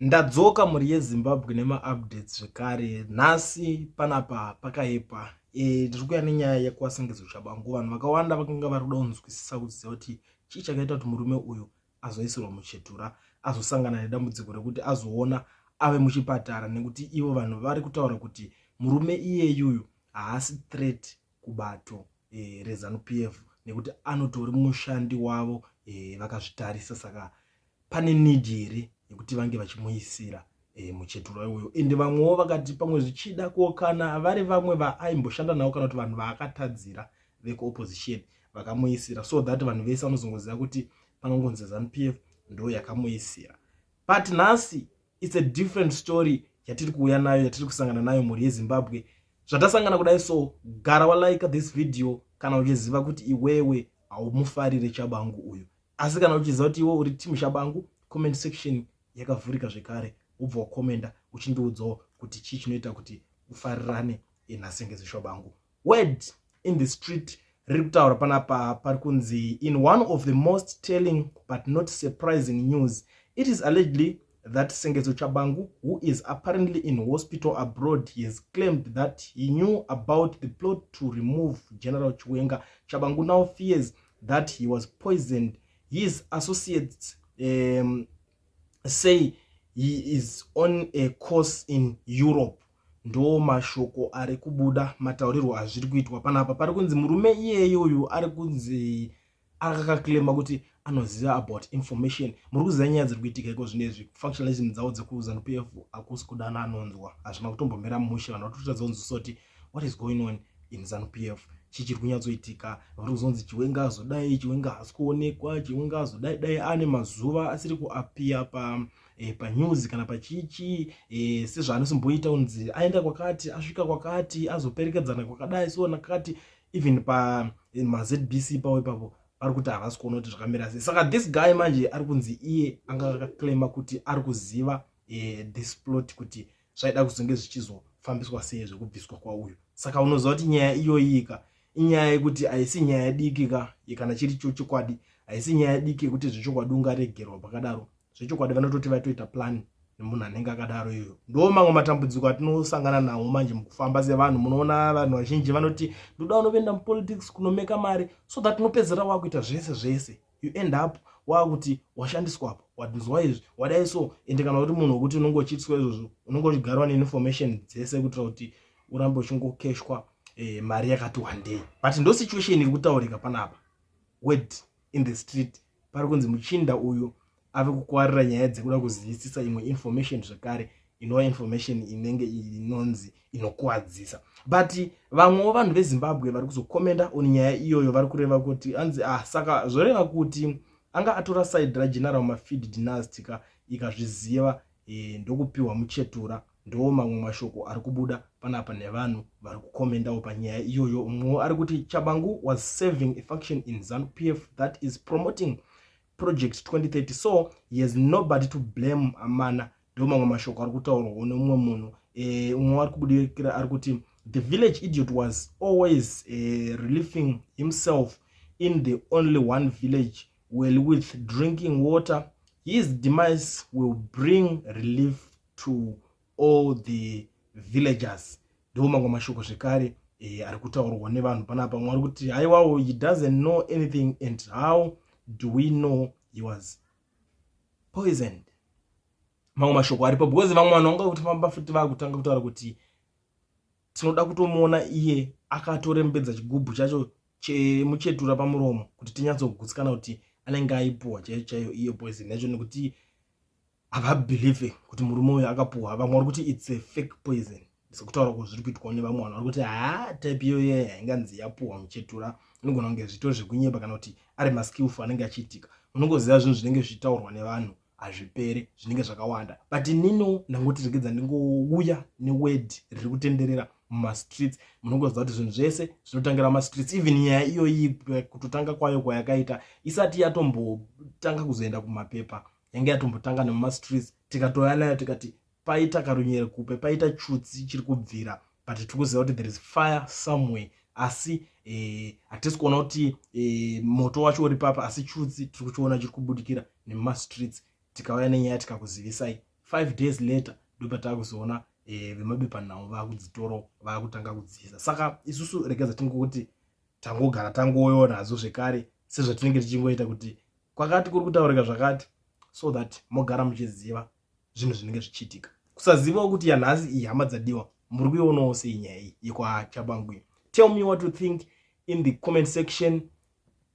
Ndadzoka mhuri yeZimbabwe nemaupdates zvekare. Nhasi panapa pakaipa. Tiri kuuya nenyaya yekwaSengezo Tshabangu. Vanhu vakawanda vakanga vari kuda kunzwisisa kuziva kuti chii chakaita kuti murume uyu azoisirwa muchetura, azosangana nedambudziko rekuti azoona ave muchipatara, nekuti ivo vanhu vari kutaura kuti murume iyeyuyu haasi threat kubato reZanu PF nekuti anotori mushandi wavo vakazvitarisa. Saka pane need here yekuti vange vachimuisira muchetura iwoyo? Ende vamwewo vakati pamwe zvichida ko kana vari vamwe vaaimboshanda navo kana kuti vanhu vaakatadzira vekuopposition vakamuisira, so that vanhu vese vanozongoziva kuti panongonzi ZANU PF ndo yakamuisira. But nhasi it's a different story yatiri kuuya nayo, yatiri kusangana nayo, mhuri yeZimbabwe. Zvatasangana kudai, so gara walike this video kana uchiziva kuti iwewe haumufarire Tshabangu uyu. Asi kana uchiziva kuti iwe uri team Tshabangu, comment section yakavhurika zvekare, wobva wakomenda uchindiudzawo kuti chii chinoita kuti ufarirane naSengezo Tshabangu. Word in the street riri kutaura panapa, pari kunzi, "In one of the most telling but not surprising news, it is allegedly that Sengezo Tshabangu, who is apparently in hospital abroad, he has claimed that he knew about the plot to remove General Chiwenga. Tshabangu now fears that he was poisoned. His associates say he is on a course in Europe." Ndo mashoko ari kubuda, mataurirwo azviri kuitwa panapa. Pari kunzi murume iyeye uyu ari kunzi akaclaima kuti anoziva about information. Muri kuziva nyaya dziri kuitika iko zvinezvi, factionalism dzavo dzekuZANU PF, hakusi kudana anonzwa, hazvina kutombomira mushe. Vanhu vatotadza kunzwisisa kuti what is going on in ZANU PF, chii chiri kunyatsoitika. Vari kuzonzi Chiwenga azodai, Chiwenga haasi kuonekwa, Chiwenga azodai dai ane mazuva asiri kuappear pa panews kana pachichi sezvaanosimboita, kunzi aenda kwakati, asvika kwakati, azoperekedzana kwakadai so nakati. Even pamaZBC pavo ipapo vari kuti havasi kuona kuti zvakamira sei. Saka this guy manje ari kunzi iye anga akaclaima kuti ari kuziva this plot, kuti zvaida kuzonge zvichizofambiswa sei zvekubviswa kwauyu. Saka unoziva kuti nyaya iyoyi ka inyaya yekuti haisi nyaya diki ka. Kana chiri cho chokwadi, haisi nyaya diki yekuti zvechokwadi ungaregerwa pakadaro. Zvechokwadi vanototi vaitoita plan nemunhu anenge akadaro iyoyo. Ndo mamwe matambudziko atinosangana nawo manje mukufamba sevanhu. Munoona vanhu vazhinji vanoti ndoda unoenda mupolitics kunomeka mari, so that unopedzera wakuita zvese zvese. You end up wakuti washandiswapo, wanzwa izvi, wadai so. Ende kana uri munhu wekuti unonge uchiitiswa izvozvo, unonge uchigarwa neinformation dzese kuitira kuti urambe uchingokeshwa mari yakati wandei. But ndo situation iri kutaurika panapa. Word in the street, pari kunzi muchinda uyu ave kukwarira nyaya dzekuda kuzivisisa imwe information zvekare, inova information inenge inonzi inokuwadzisa. But vamwewo vanhu veZimbabwe vari kuzokomenda on nyaya iyoyo vari kureva kuti anzi, ah, saka zvoreva kuti anga atora side raGeneral Mafid dynasty ka, ikazviziva ndokupiwa muchetura. Ndo mamwe mashoko ari kubuda panapa nevanhu vari kukomendawo panyaya iyoyo. Mumwewo ari kuti Tshabangu was serving a function in ZANU PF that is promoting Project 2030, so he has nobody to blame amana. Ndo mamwe mashoko ari kutaurwawo nemumwe munhu. Umwe ari kubudikira ari kuti the village idiot was always relieving himself in the only one village well with drinking water. His demise will bring relief to all the villagers. Ndo mamwe mashoko zvekare ari kutaurwa nevanhu panapa. Mumwe ari kuti haiwawo, he doesn't know anything and how do we know he was poisoned? Mamwe mashoko aripo, because vamwe vanhu vanga kuti famba futi vakutanga kutaura kuti tinoda kutomuona iye akatorembedza chigubhu chacho chemuchetura pamuromo kuti tinyatsogutsikana kuti anenge aipuhwa chaiyo chaiyo iyo poison yacho, nekuti havabelieve kuti murume uyu akapuhwa. Vamwe vari kuti it's a fake poison, sekutaura kwazviri kuitwawo nevamwe vanhu. Vari kuti ha, type iyoyo hainganzi yapuhwa muchetura, inogona kunge zvitori zvekunyeba kana kuti ari maskillful anenge achiitika. Unongoziva zvinhu zvinenge zvichitaurwa nevanhu hazvipere, zvinenge zvakawanda. But ininiwo ndangoti regedza ndingouya neword riri kutenderera mumastreets. Munongoziva kuti zvinhu zvese zvinotangira mumastreets. Even nyaya iyoyi kutotanga kwayo kwayakaita, isati yatombotanga kuzoenda kumapepa, yange yatombotanga nemumastreets. Tikatouya nayo tikati paita karunyere kupe, paita chutsi chiri kubvira, but tiri kuziva kuti there is fire somewhere, asi hatisi kuona kuti moto wacho uri papa, asi chutsi tiri kuchiona chiri kubudikira nemumastreets. Tikauya nenyaya tikakuzivisai. 5 days later ndopatakuzoona vemabepanhau vakudzitoro, vakutanga kudziisa. Saka isusu regedza tingokuti tangogara tangoyo nadzo zvekare, sezvatinenge tichingoita kuti kwakati kuri kutaurika zvakati, so that mogara muchiziva zvinhu zvinenge zvichiitika. Kusazivawo kuti yanhasi iyi, hama dzadiwa, muri kuionawo sei nyaya iyi yekwaTshabangu? Tell me what you think in the comment section.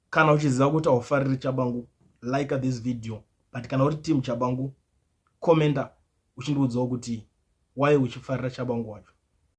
Kana uchiziva kuti haufariri Tshabangu, like this video, but kana uri team Tshabangu, commenta uchindiudzawo kuti why uchifarira Tshabangu wacho.